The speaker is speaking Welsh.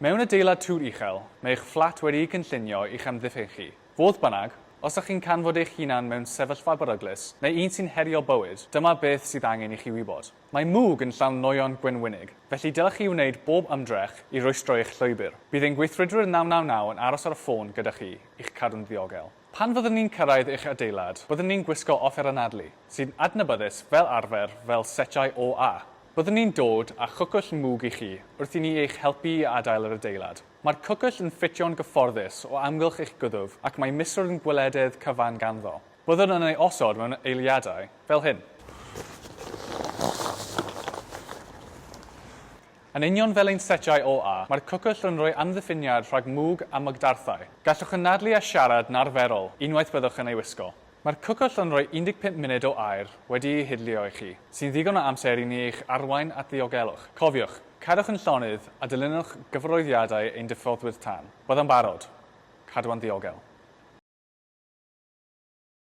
Mewn adeilad tŵr uchel, mae eich fflat wedi'i gynllunio i'ch amddiffyn chi. Fodd bynnag, os ydych chi'n canfod eich hunan mewn sefyllfa beryglus, neu un sy'n herio bywyd, dyma beth sydd angen i chi wybod. Mae mwg yn llawn nwyon gwenwynig, felly dylech chi wneud bob ymdrech i rwystro eich llwybr. Bydd ein gweithredwyr 999 yn aros ar y ffôn gyda chi i'ch cadw'n ddiogel. Pan fyddwn ni'n cyrraedd eich adeilad, byddwn ni'n gwisgo offer anadlu, sy'n adnabyddus fel arfer fel setiau OA. Byddwn ni'n dod â chwcwll mwg i chi wrth i ni eich helpu i adael yr adeilad. Mae'r cwcwll yn ffitio'n gyfforddus o amgylch eich gwddf ac mae miswrn gwelededd cyfan ganddo. Byddwn yn ei osod mewn eiliadau, fel hyn. Yn union fel ein setiau OA, mae'r cwcwll yn rhoi amddiffyniad rhag mwg a mygdarthau. Gallwch anadlu a siarad yn arferol unwaith byddwch yn ei wisgo. Mae'r cwcwll yn rhoi 15 munud o aer wedi'i hidlio i chi, sy'n ddigon o amser i ni eich arwain at ddiogelwch. Cofiwch, cadwch yn llonydd a dilynwch gyfarwyddiadau ein diffoddwyr tân. Byddwn barod. Cadwa'n ddiogel.